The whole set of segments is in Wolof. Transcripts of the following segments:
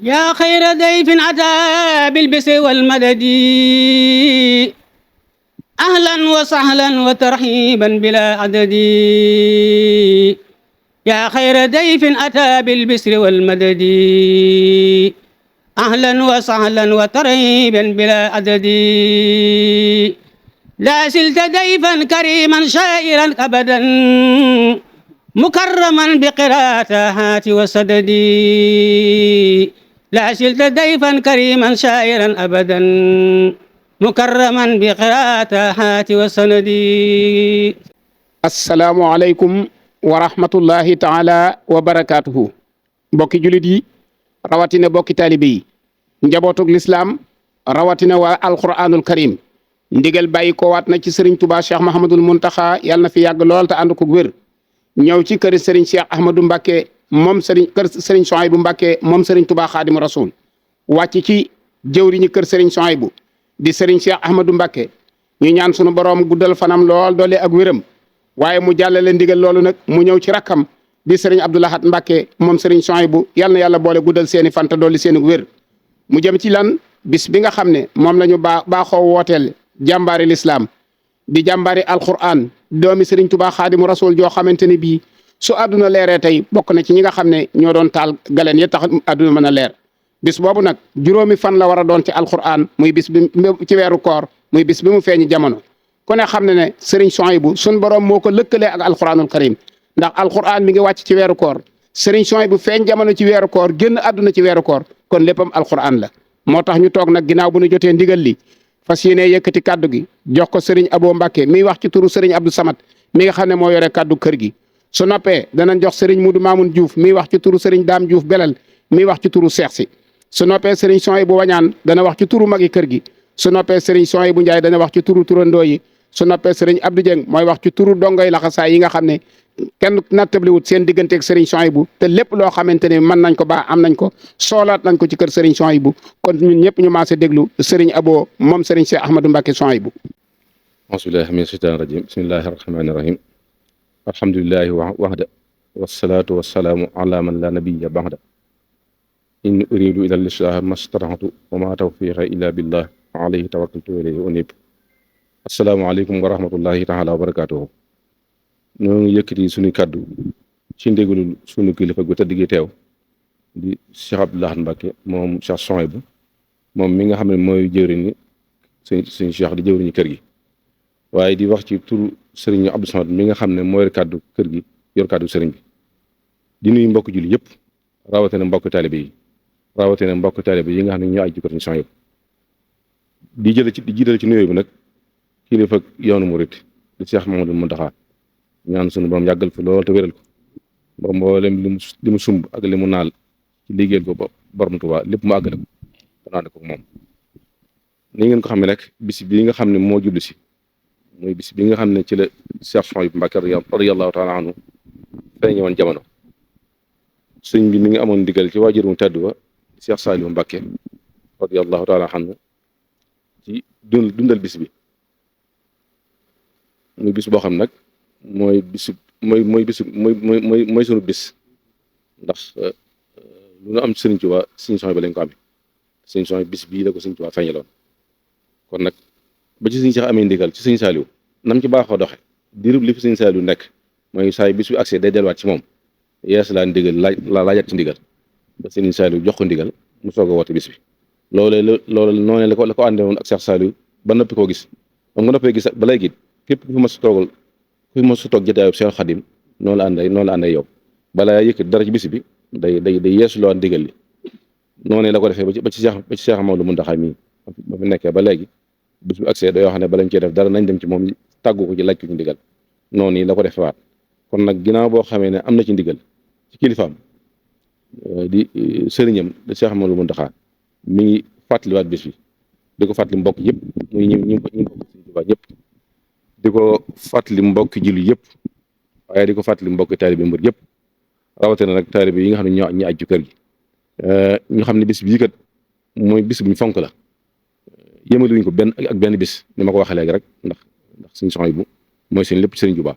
yaa xayra dayfin ataa bil bisri wal madadi ahlan wa sahlan wa tarhiban bila adadi yaa xayra dayfin ataa bil bisri wal madadi ahlan wa sahlan wa tarhiban bila adadi laa silta dayfan kariman shaa'iran abadan mukarraman bi qiraa'ati wa sadadi laa silta dayfan kariman shaa'iran abadan mukarraman bi qiraa'ati wa sanadi. assalaamu aleykum wa rahmatullahi taala wa barakaatuhu. mbokki julit yi rawatina bokki taalibe yi njabootug lislaam rawatina waa alquranul karim ndigal bàyyi ko waat na ci sëriñ Tuubaa Cheikh Mahamadul Muntaxa yàlla na fi yàgg lool te ànd ko wér ñëw ci kër sëriñ Cheikh Ahmadou Mbacké moom kër sëriñ Souhaïbou Mbacké moom sëriñ Tuubaa Xaadimu Rasuul wàcc ci jëwriñu kër sëriñ Souhaïbou di sëriñ Cheikh Ahmadou Mbacké ñu ñaan sunu borom guddal fanam lool doole ak wéram waaye mu jàllale ndigal loolu nag mu ñëw ci rakkam di sëriñ Abdou Lahad Mbacké moom sëriñ Souhaïbou yal na yàlla boole guddal seeni fan te dolli seeni wér mu jëm ci lan bis bi nga xam ne moom la ñu baaxoo wooteel jàmbaari lislaam di jàmbaari alquran doomi sëriñ Tuubaa Xaadimu Rasuul joo xamante ni bii su àdduna leeree tey bokk na ci ñi nga xam ne ñoo doon taal galeen ya tax àdduna mën a leer bis boobu nag juróomi fan la war a doon ci alquran muy bis bi ci weeru koor muy bis bi mu feeñi jamono ku ne xam ne ne sëriñ Souhaïbou sun borom moo ko lëkkalee ak alquranul karim ndax alquran mi ngi wàcc ci weeru koor sëriñ Souhaïbou feeñ jamono ci weeru koor génn àdduna ci weeru koor kon léppam alquran la moo tax ñu toog nag ginnaaw bu ñu jotee ndigal li fas yéene yëkkati kaddu gi jox ko sëriñ Abo Mbacké miy wax ci turu sëriñ Abdou Samad mi nga xam ne moo yore kaddu kër gi su noppee danañ jox sëriñ Mudu Mamoun Diouf miy wax ci turu sëriñ Daam Diouf Belal miy wax ci turu Seex si su noppee sëriñ Souhaïbou Wañaan dana wax ci turu magi kër gi su noppee sëriñ Souhaïbou Ndiaye dana wax ci turu turandoo yi su noppee sëriñ Abdou Dieng mooy wax ci turu dongoy laxasaay yi nga xam ne kenn nattabliwut seen digganteeg sëriñ Souhaïbou te lépp loo xamante ne mën nañ ko ba am nañ ko soolaat nañ ko ci kër sëriñ Souhaïbou kon ñun ñëpp ñu maase déglu sëriñ Abo moom sëriñ Cheikh Ahmadou Mbacké Souhaïbou. auzubillahi mina shaytaani rajim bismillahi rahmaani rahim alhamdulillahi wahda wassalaatu wassalaamu ala man la nabiyya ba'da in uridu ila al-islaah mastata'tu wa ma tawfiqi illa billah alayhi tawakkaltu wa ilayhi unib. assalaamu aleykum wa rahmatullahi taala wa barakatuhu. ñoo ngi yëkkati suñu kàddu ci ndégalul suñu kilifa gu tëdd gi teew di Cheikh Abdou Lahad Mbacké moom Cheikh Souhaïbou moom mi nga xam ne mooy jëwriñ ni suñu Cheikh di jëwriñu kër gi waaye di wax ci turu sëriñ Abdou Samad mi nga xam ne mooy kàddu kër gi yor kàddu sëriñ bi di nuyu mbokk julli yëpp rawatina mbokk taalibe yi rawatina mbokk taalibe yi nga xam ne ñoo aj ci kër Souhaïbou di jiital ci nuyoo bi nag kilifa yoonu murit di Cheikh Mamadou Mountakha ñaan sunu borom yàggal fi lool te wéral ko ba mboolem li mu sumb ak li mu naal ci liggéeyal ko borom Tuubaa lépp mu àggale ko te naan ko moom. ni ngeen ko xam ne rek bis bi nga xam ne moo jublu si muy bis bi nga xam ne ci la Cheikh Souhaïbou Mbacké radiyallahu taala anhu fay ñëwoon jamono sëñ bi mi ngi amoon ndigal ci waajur mu tedd wa Cheikh Saliou Mbacké radiyallahu taala anhu ci dundal bis bi muy bis boo xam nag mooy sunu bis ndax lu nu am sëriñ Tuubaa sëriñ Souhaïbou lañ ko amee sëriñ Souhaïbou bis bii la ko sëriñ Tuubaa feeñaloon kon nag ba ci sëriñ Cheikh amee ndigal ci sëriñ Saliou nam ci baaxoo doxe diirub li fi sëriñ Saliou nekk mooy saa yu bis bi accès day delluwaat ci moom yees laa ndigal laajat ci ndigal ba sëriñ Saliou jox ko ndigal mu soog a woote bis bi loolu noonu la ko àndee woon ak Cheikh Saliou ba noppi koo gis ba nga noppee gis ba léegi képp ku fi mas a toog jotaayu Cheikh Khadim noonu la àndee yow balaa yëkkati dara ci bis bi day yeesu loo ndigal li noonu la ko defee ba ci Cheikh Mamadou Mountakha mii ba fi nekkee ba léegi bis bu accès day wax ne balañ cee def dara nañ dem ci moom tàggu ko ci laaj ko ci ndigal noonu la ko defee waat kon nag ginnaaw boo xamee ne am na ci ndigal ci kilifaam di sëriñam di Cheikh Mamadou Mountakha mi ngi fàttaliwaat bis bi di ko fàttali mbokk yëpp muy ñu bokk Sëriñ Tuubaa ñëpp di ko fàttali mbokki julli yëpp waaye di ko fàttali mbokki taalibe mbir yëpp rawatina nag taalibe yi nga xam ne ñoo aju kër gi ñu xam ne bis bii kat mooy bis bu ñu fonk la yëmaluñ ko benn bis ni ma ko waxee léegi rek ndax Sëriñ Souhaïbou mooy seen lépp Sëriñ Tuubaa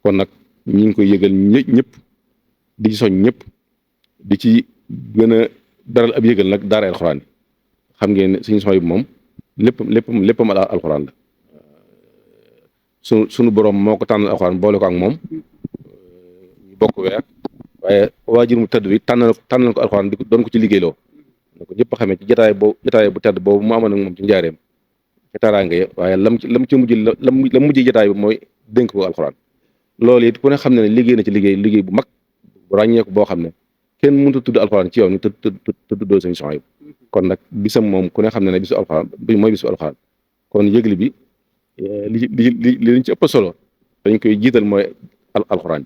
kon nag ñu ngi koy yëgal ñëpp di ci soñ ñëpp di ci gën a beral ab yëgal nag daara alxuraan yi xam ngeen ne suñu soxna bi moom léppam alxuraan la sunu borom moo ko tànnal alxuraan boole ko ak moom ñu bokk weer waaye waajur mu tëdd bi tànnal ko alxuraan di doon ko ci liggéeyloo na ko ñëpp xamee ci jotaay bu tëdd boobu mu amoon ak moom ci njaareem ci taraanga yi waaye lam ci mujj la mujj jotaay bi mooy dénk ko alxuraan loolu it ku ne xam ne liggéey na ci liggéey bu mag bu ràññeeku boo xam ne kenn mënut a tudd alxuraan ci yow ni te tuddoo sëñ soxna yi kon nag bisam moom ku ne xam ne bisu alxuraan mooy bisu alxuraan kon yëgli bi li liñ ci ëpp solo dañ koy jiital mooy alxuraan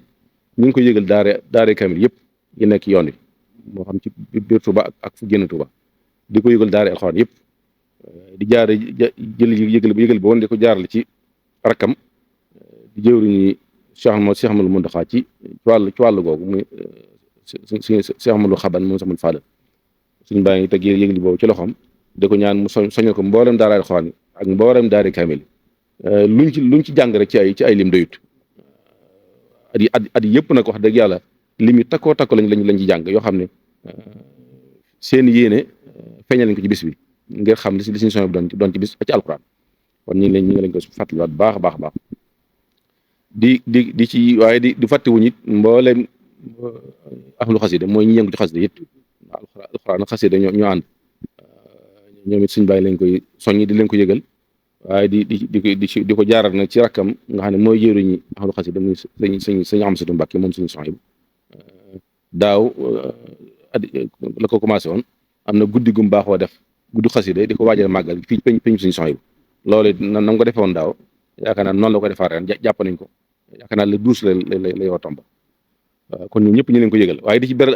ñu ngi koy yëgal daare kamil yëpp yi nekk yoon wi moo xam ci biir Tuuba ak fu génn Tuuba di ko yëgal daare alxuraan yëpp di jaare yëgal bi woon di ko jaarale ci rakkam di jëwriñu Cheikh Amadou Mountakha ci wàllu googu muy Cheikh Amadou Xaban moom sax Fadal suñu baa ngi teg yëgli boobu ci loxoom di ko ñaan mu soñal ko mboolem daara alxuraan ak mboolem daare kamil luñ ci jàng rek ci ay lim doyut at yi yëpp nag wax dëgg yàlla lim yi takkoo lañ ci jàng yoo xam ne seen yéene feeñal nañ ko ci bis bi ngir xam li suñu soñ bi doon ci bis ci alxuraan kon ñu ngi leen ko fàttaliwaat baax a baax di ci waaye di fàttewuñ it mboolem ahlu xasida mooy ñi yëngu ci xasida it alxuraan ak xasida ñoo ànd ñoom it suñu bàyyi lañ koy soññi di leen ko yëgal waaye di ko jaaral nag ci rakkam nga xam ne mooy jëruñi ahlu xasida muy sëñ Amsatu Mbàkke moom suñu soxna daaw la ko commencé woon am na guddi gum baaxoo def guddi xasida di ko waajal màggal fii peñ suñu soxna loolu na nga ko defee woon daaw yaakaar naa noonu la ko defaat ren jàpp nañ ko yaakaar naa le 12 lay war tomba kon ñun ñëpp ñu leen ko yëgal waaye di ci beral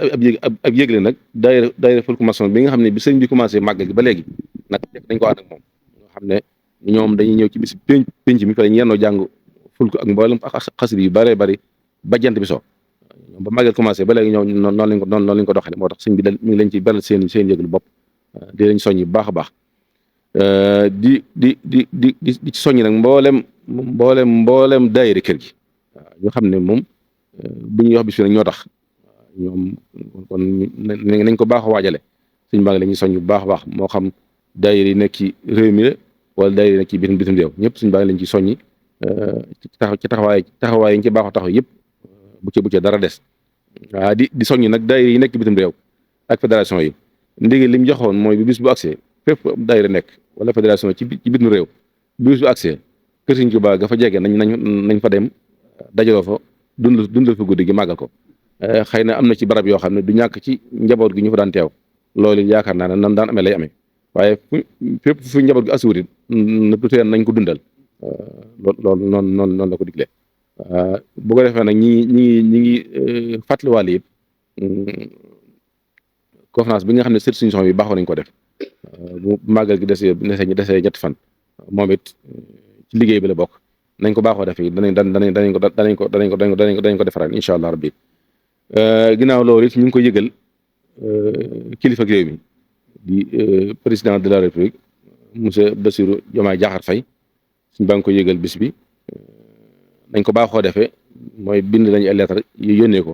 ab yëgle nag daayira Fulku Mason bi nga xam ne bi sëñ bi commencé màggal gi ba léegi nag dañ ko ànd ak moom nga xam ne ñoom dañuy ñëw ci bis penc mi fa lañ yennoo jàng fulku ak mboolem ak xasida yu bëree bëri ba jant bi so ñoom ba màggal commencé ba léegi ñoom noonu lañ ko doxale moo tax sëñ bi mi ngi leen ci beral seen yëglu bopp di lañ soññi bu baax a baax di ci soññi nag mboolem daayira kër gi waaw ñu xam ne moom bu ñuy wax bis bi nag ñoo tax ñoom kon nañ ko baax a waajale suñu baa ngi la ñuy soññ bu baax a baax moo xam daayira yi nekk ci réew mi la wala daayira yi nekk ci bitim réew ñëpp suñu baa ngi lañ ci soññi ci taxawaay yi ñu ci baaxoo taxaw yëpp bu ci dara des waaw di soññi nag daayira yi nekk bitim réew ak fédération yi ndigal li mu joxoon mooy bi bis bu accès fépp daayira nekk wala fédération ci bitim réew bi bis bu accès kër Sëriñ Tuubaa ga fa jege nañ fa dem dajaloo fa dundal fa guddi gi màggal ko xëy na am na ci barab yoo xam ne du ñàkk ci njaboot gi ñu fa daan teew loolu yaakaar naa ne nan daan amee lay amee waaye fépp fu njaboot gi asuurit na du tee nañ ko dundal loolu noonu la ko diglee bu ko defee nag ñi ngi fàttaliwaale it conférence bi nga xam ne sët suñu soxna bi baaxoo nañ ko def bu màggal gi desee ñetti fan moom it ci liggéey bi la bokk nañ ko baaxoo defee danañ ko defaraat incha allah rabbi ginnaaw loolu it ñu ngi ko yëgal kilifa réew mi di président de la république monsieur Bassirou Diomaye Diakhar Faye suñ baa ngi ko yëgal bis bi nañ ko baaxoo defee mooy bind lañu ay lettre yu yónnee ko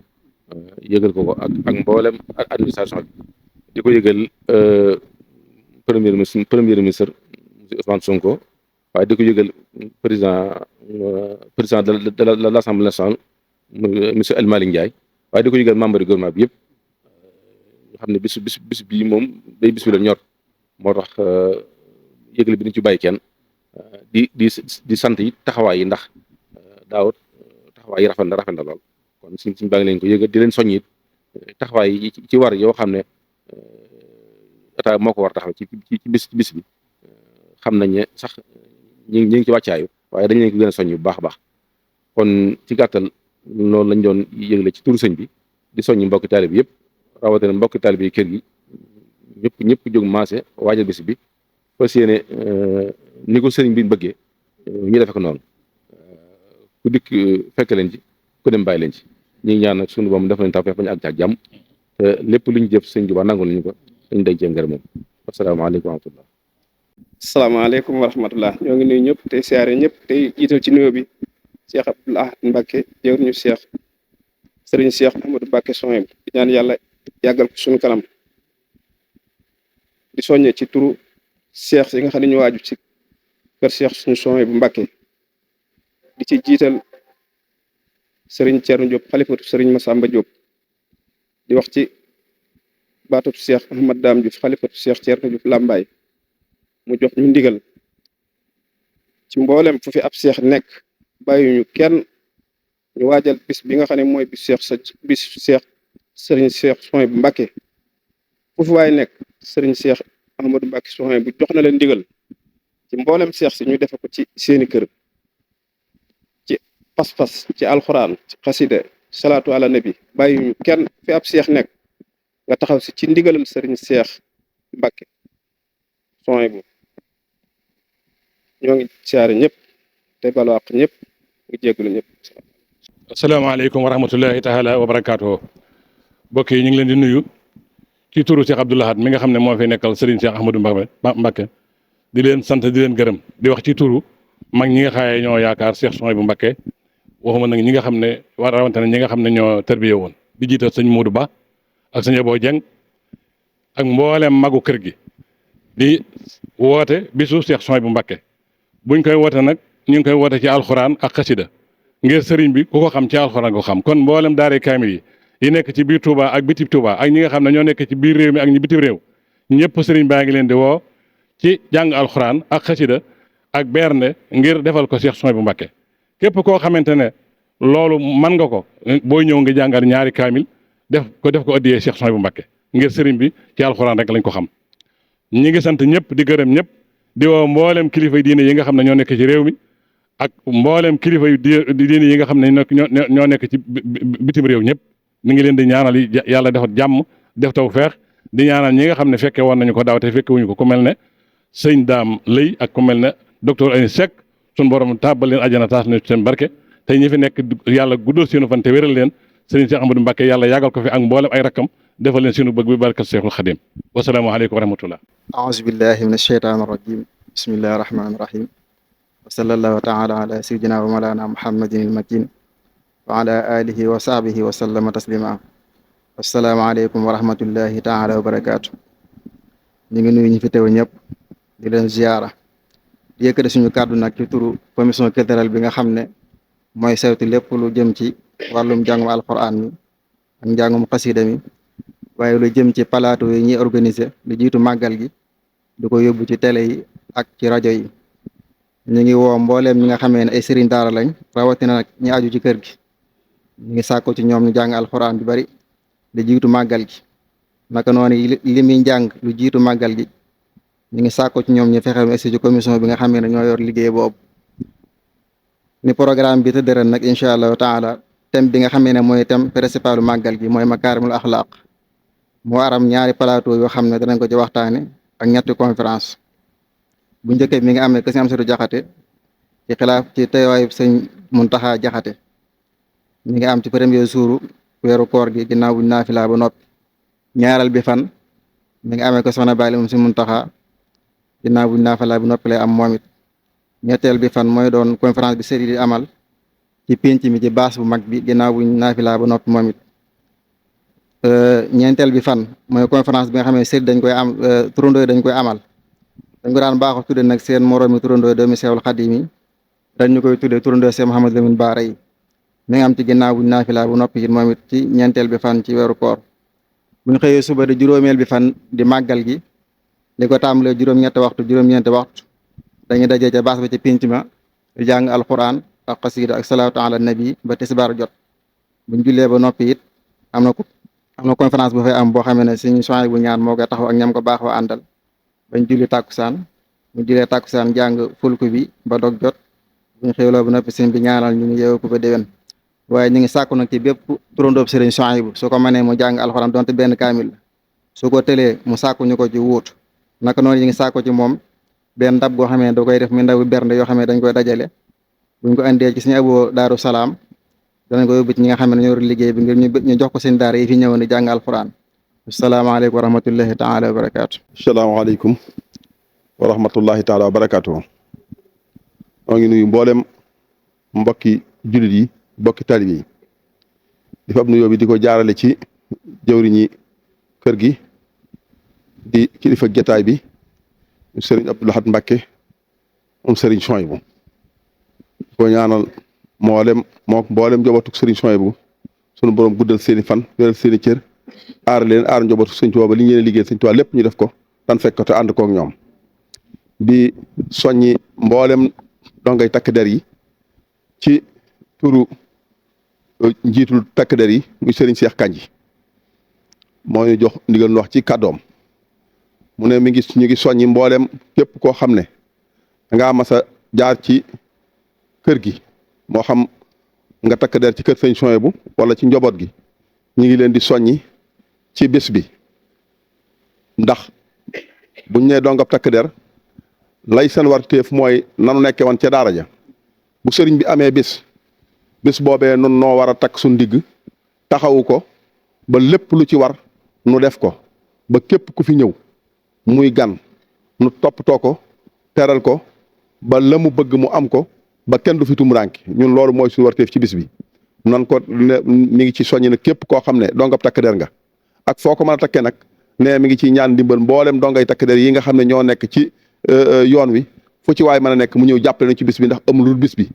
yëgal ko ak mboolem ak administration bi di ko yëgal premier ministre monsieur Ousmane Sonko waaye di ko yëgal président de l'Assemblée nationale monsieur El Malick Ndiaye waaye di ko yëgal membre du gouvernement bi yëpp nga xam ne bis bii moom day bis bi la ñor moo tax yëgal bi ni ci bàyyi kenn di sant yi taxawaay yi ndax daaw taxawaay yi rafet na lool kon suñ baa ngi leen ko yëgal di leen soññ it taxawaay yi ci war yoo xam ne état moo ko war taxaw ci bis bi xam nañ ne sax ñi ngi ci wàccaayu waaye dañ leen ko gën a soññ bu baax a baax kon ci gàttal loolu lañ doon yëgle ci turu sëñ bi di soññ mbokki taalib yëpp rawatina mbokki taalib yi kër gi ñëpp jóg maase waajal bis bi fas yéene ni ko sëriñ bi bëggee ñu defe ko noonu ku dikk fekk leen ci ku dem bàyyi leen ci ñu ngi ñaan nag suñu boom def nañ taw feex ba ñu àgg ci ak jàmm te lépp lu ñu jëf sëñ Tuubaa nangul nañu ko dañ day cee ngër moom asalaamaaleykum wa rahmatullah asalaamaaleykum wa rahmatullah ñoo ngi nuyu ñëpp tey siyaare ñëpp tey jiital ci nuyoo bi Cheikh Abdoul Ahad Mbacké jëwr ñu sëriñ Cheikh Ahmadou Mbacké Souhaïbou di ñaan yàlla yàggal ko suñu kanam di soññee ci turu seex yi nga xam ne ñu waaju ci kër seex suñu soxna bu Mbàkke di ci jiital sëriñ Thierno Diop xalifatu sëriñ Massamba Diop di wax ci baatatu seex Ahmad Dame Diouf xalifatu seex Thierno Diop Lambaay mu jox ñu ndigal ci mboolem fu fi ab seex nekk bàyyiñu kenn ñu waajal bis bi nga xam ne mooy bis seex sëriñ seex soxna bu Mbàkke fu fi waay nekk sëriñ seex Ahmadou Mbàkke soxna bu jox na leen ndigal ci mboolem seex si ñu defe ko ci seeni kër ci pas-pas ci alxuraan ci xasida salaatu ala nabi bàyyiñu kenn fi ab seex nekk nga taxaw si ci ndigalal sëriñ seex Mbàkke soxna bu ñoo ngi siyaare ñëpp te balwaq ñëpp ngi jégglu ñëpp. asalaamaaleykum wa rahmatullahi taala wa barakaatuhu mbokk yi ñu ngi leen di nuyu ci turu Cheikh Abdoul Ahad mi nga xam ne moo fi nekkal Serigne Cheikh Ahmadou Mbacké di leen sant di leen gërëm di wax ci turu mag ñi nga xaaye ñoo yaakaar Cheikh Souhaïbou Mbacké waxuma nag ñi nga xam ne war rawante ne ñi nga xam ne ñoo tërbiye woon di jiital sëñ Modou Ba ak sëñ Abo Dieng ak mboolem magu kër gi di woote bisu Cheikh Souhaïbou Mbacké buñ koy woote nag ñu ngi koy woote ci alxuraan ak xasida ngir sëriñ bi ku ko xam ci alxuraan ko xam kon mboolem daare kaamil yi nekk ci biir Touba ak bitib Touba ak ñi nga xam ne ñoo nekk ci biir réew mi ak ñi bitib réew ñëpp sëriñ baa ngi leen di woo ci jàng alxuraan ak xasida ak bernde ngir defal ko Cheikh Souhaïbou Mbacké képp koo xamante ne loolu mën nga ko booy ñëw nga jàngal ñaari kaamil def ko addiyee Cheikh Souhaïbou Mbacké ngir sëriñ bi ci alxuraan rek lañ ko xam ñi ngi sant ñëpp di gërëm ñëpp di woo mboolem kilifa diine yi nga xam ne ñoo nekk ci réew mi ak mboolem kilifa yu diine yi nga xam ne ñoo nekk ci bitim réew ñëpp ñu ngi leen di ñaanal yàlla defal jàmm def tawfeex di ñaanal ñi nga xam ne fekke woon nañu ko daaw te fekke wuñu ko ku mel ne sëñ Daam Lëy ak ku mel ne docteur Ani Seck suñu borom tàbbal leen àjjana taas na seen barke te ñi fi nekk yàlla guddal seenu fan te wéral leen sëriñ Cheikh Ahmadou Mbacké yàlla yàggal ko fi ak mboolem ay rakkam defal leen seenu bëgg bi barkat Cheikhul Khadim wasalaamu aleykum wa rahmatullah aouzu billahi min asheytaan irrajim bismillahi rahmani rahim wa sallallahu taala ala sayyidina wa mawlana muhammadin ilmakin wa ala alihi wa sahbihi wa sallama taslima assalaamu aleykum wa rahmatullahi taala wa barakaatu ñu ngi nuyu ñi fi teew ñëpp di leen ziyaara di yëkkati suñu kàddu nag ci turu commission culturelle bi nga xam ne mooy saytu lépp lu jëm ci wàllum njàngum alquran mi ak njàngum xasida mi waaye lu jëm ci plateau yi ñuy organiser lu jiitu màggal gi di ko yóbbu ci télé yi ak ci rajo yi ñu ngi woo mbooleem ñi nga xamee ne ay sëriñ daara lañ rawatina nag ñi aju ci kër gi ñu ngi sàkko ci ñoom ñu jàng alxuraan bi bari lu jiitu màggal gi naka noonu li muy njàng lu jiitu màggal gi ñu ngi sàkko ci ñoom ñu fexe mu ci commission bi nga xamee ne ñoo yor liggéey boobu ni programme bi tëdd ren nag incha allahu taala thème bi nga xamee ne mooy thème principalu màggal gi mooy makaarimul axlaaq moo aram ñaari plateau yoo xam ne danañ ko ci waxtaane ak ñetti conférence bu njëkkee mi nga am ne ke sëñ Amsatu Jaxate ci xilaaf ci teewaayu sëñ Muntaxa Jaxate mi ngi am ci premier jour weeru koor gi ginnaaw buñ naafila ba noppi ñaaral bi fan mi ngi amee ko soxna Baali moom si Muntaxa ginnaaw buñ naafila ba noppi lay am moom it ñetteel bi fan mooy doon conférence bi sëriñ di amal ci pénc mi ci baas bu mag bi ginnaaw buñ naafila ba noppi moom it ñeenteel bi fan mooy conférence bi nga xam ne sëriñ dañ koy am turandoo yi dañ koy amal dañ ko daan baaxoo tudde nag seen moroomi turandoo doomi Seexul Xadiim yi dañ ñu koy tuddee turandoo Seex Muhammad Lamin Baara yi mi nga am ci ginnaaw buñ naafila bu noppi it moom it ci ñeenteel bi fan ci weeru koor buñ xëyee suba di juróomeel bi fan di màggal gi li ko tàmbalee juróom-ñetti waxtu juróom-ñeenti waxtu dañuy dajee ca baas ba ci pénc ma di jàng alquran ak xasida ak salaatu ala nabi ba tisbaar jot buñ jullee ba noppi it am na conférence bu fay am boo xamee ne suñu soxna bu ñaan moo koy taxaw ak ñam ko baaxoo àndal bañ julli tàkkusaan ñu jullee tàkkusaan jàng fulku bi ba dog jot buñ xéwloo ba noppi sëñ bi ñaanal ñu ngi yeewu ko ba déwén waaye ñu ngi sàkku nag ci bépp turandoob sëriñ Souhaïbou su ko mënee mu jàng alxuraan donte benn kaamil la su ko tëlee mu sàkku ñu ko ci wuut naka noonu ñu ngi sàkku ci moom benn ndab goo xamee da koy def mi ndaw bernde yoo xam ne dañ koy dajale buñ ko andee ci suñu aboo Daaru Salaam danañ ko yóbbu ci ñi nga xam ne ñoo yor liggéey bi ngir ñu jox ko seen daara yi fi ñëwoon di jàng alxuraan asalaamaaleykum wa rahmatullahi taala wa barakaatu. asalaamaaleykum wa rahmatullahi taala wa barakaatu. moo ngi nuyu mboolem mbokki jullit yi mbokki taalibe yi di fab nuyoo bi di ko jaarale ci jëwriñi kër gi di kilifa jataay bi sëriñ Abdou Lahad Mbacké moom sëriñ Souhaïbou ko ñaanal mboolem njabootu sëriñ Souhaïbou sunu borom guddal seeni fan wéral seeni cër aar leen aar njabootu sëñ Tuubaa ba li ngeen liggéey sëñ Tuubaa lépp ñu def ko tan fekk ko te ànd kook ñoom di soññi mboolem dongay takk der yi ci turu njiitul takk der yi muy sëriñ Cheikh Kandji moo ñu jox ndigal nu wax ci kàddoom mu ne ñu ngi soññi mboolem képp koo xam ne dangaa mas a jaar ci kër gi moo xam nga takk der ci kër sëñ Souhaïbou wala ci njaboot gi ñu ngi leen di soññi ci bés bi ndax buñ nee dongab takk der lay seen war téef mooy nanu nekke woon ca daara ja bu sëriñ bi amee bés boobee nun noo war a takk suñ digg taxawu ko ba lépp lu ci war nu def ko ba képp ku fi ñëw muy gan nu toppatoo ko teral ko ba la mu bëgg mu am ko ba kenn du fi tumuraanke ñun loolu mooy suñu warteef ci bis bi nan ko ne mi ngi ci soññ ne képp koo xam ne dongab takk der nga ak foo ko mën a takkee nag ne mi ngi ci ñaan ndimbal mboolem dongay takk der yi nga xam ne ñoo nekk ci yoon wi fu ci waay mën a nekk mu ñëw jàppale na ci bis bi ndax amul lu bis bi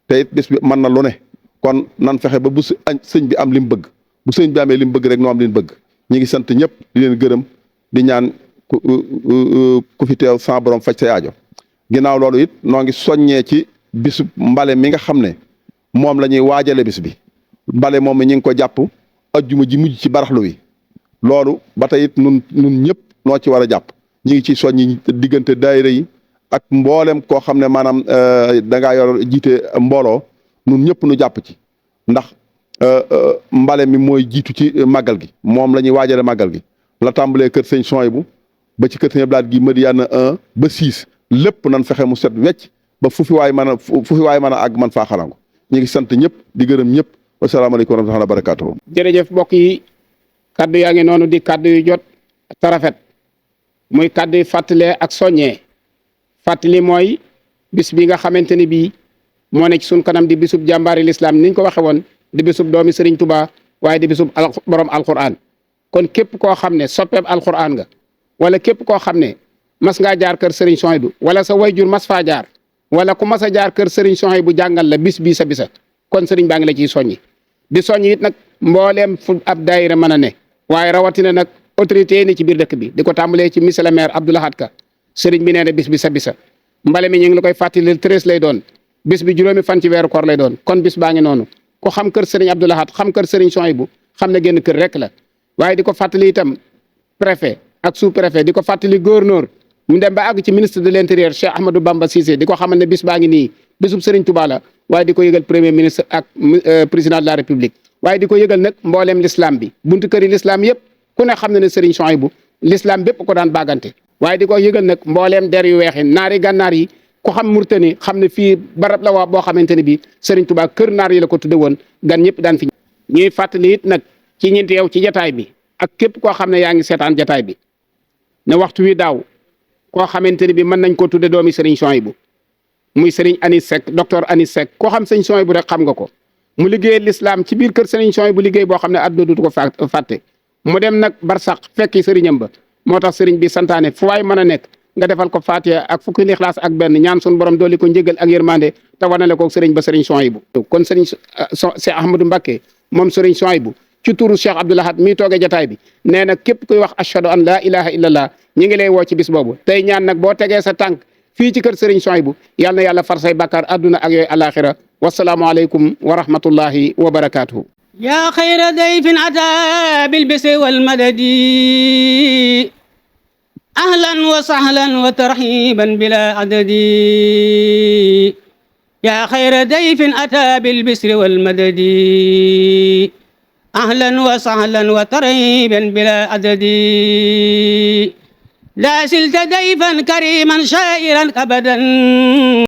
te it bis bi mën na lu ne kon nan fexe ba bu sëñ bi am li mu bëgg bu sëñ bi amee li mu bëgg rek noo am li mu bëgg ñi ngi sant ñëpp di leen gërëm di ñaan ku fi teew sa borom faj sa aajo ginnaaw loolu it noo ngi soññee ci bisu mbale mi nga xam ne moom la ñuy waajale bis bi mbale moom mi ñi ngi ko jàpp ajjuma ji mujj ci baraxlu wi loolu ba tey it nun ñëpp noo ci war a jàpp ñi ngi ci soññi diggante daayira yi ak mboolem koo xam ne maanaam da ngaa yor jiite mbooloo nun ñëpp nu jàpp ci ndax mbale mi mooy jiitu ci màggal gi moom la ñuy waajale màggal gi la tàmbalee kër sëñ Souhaïbou ba ci kër sëñ Abdou Lahad gi Madiyana 1 ba 6 lépp nan fexe mu set wecc ba fu fi waay mën a àgg man faa xarango ñu ngi sant ñëpp di gërëm ñëpp wasalaamaaleykum wa rahmatullahi wa barakatuh jërëjëf mbokk yi kaddu yaa ngi noonu di kaddu yu jot te rafet muy kaddu yu fàttalee ak soññee fàttali mooy bis bi nga xamante ni bii moo ne ci suñ kanam di bisub jàmbaari lislaam niñ ko waxe woon di bisub doomi Serigne Touba waaye di bisub borom alquran kon képp koo xam ne soppeeb alquran nga wala képp koo xam ne mas ngaa jaar kër Serigne Souhaïbou wala sa wayjur mas faa jaar wala ku mas a jaar kër Serigne Souhaïbou jàngal la bis bii sa bisa kon Serigne baa ngi la ciy soññi di soññi it nag mbooleem fu ab daayira mën a ne waaye rawatina nag autorité yi ne ci biir dëkk bi di ko tàmbalee ci monsieur le maire Abdou Lahad Ka Serigne bi nee na bis bi sa bisa mbale mi ñu ngi la koy fàttali 13 lay doon bis bi juróomi fan ci weeru koor lay doon kon bis baa ngi noonu ku xam kër Serigne Abdou Lahad xam kër Serigne Souhaïbou xam ne génn kër rek la waaye di ko fàttali itam préfet ak sous préfet di ko fàttali gouverneur mu dem ba àgg ci ministre de l'intérieur Cheikh Ahmadou Bamba Cissé di ko xamal ne bis baa ngi nii bisub Serigne Touba la waaye di ko yëgal premier ministre ak président de la république waaye di ko yëgal nag mbooleem l'islam bi buntu këri l'islam yëpp ku ne xam na ne Serigne Souhaïbou l'islam bépp ko daan bagante waaye di ko yëgal nag mbooleem der yu weexi naari gànnaar yi ku xam Mauritanie xam ne fii barab la waa boo xamante ne bii Serigne Touba kër naar yi la ko tudde woon gan ñëpp daan fi ñuy fàttali it nag ci ñeenti yow ci jataay bi ak képp koo xam ne yaa ngi seetaan jataay bi ne waxtu wi daaw koo xamante ne bii mën nañ ko tudde doomi Serigne Souhaïbou muy Serigne Anis Seck docteur Anis Seck koo xam Serigne Souhaïbou rek xam nga ko mu liggéey l'islam ci biir kër Serigne Souhaïbou liggéey boo xam ne àdduna du ko fàtte mu dem nag barsax fekki sëriñam ba moo tax Serigne bi santaane fu waay mën a nekk nga defal ko Fatiha ak fukki Ixlaas ak benn ñaan sun borom dooli ko njëgal ak yërmande te wanale ko Serigne ba Serigne Souhaïbou kon Serigne Cheikh Ahmadou Mbacké moom Serigne Souhaïbou ci turu Cheikh Abdou Lahad mi toogee jataay bi nee na képp kuy wax ashhadu an la ilaha illallah ñi ngi lay woo ci bis boobu tey ñaan nag boo tegee sa tànk fii ci kër Serigne Souhaïbou yal na yàlla far say bàkkaar adduna ak yooyu alaxira wasalaamu aleykum wa rahmatullahi wa barakatuhu yaa xayra dayfin ataa bil bisri wal madadi ahlan wa sahlan wa tarhiban bila adadi yaa xayra dayfin ataa bil bisri wal madadi ahlan wa sahlan wa tarhiban bila adadi la silta dayfan kariman shairan abadan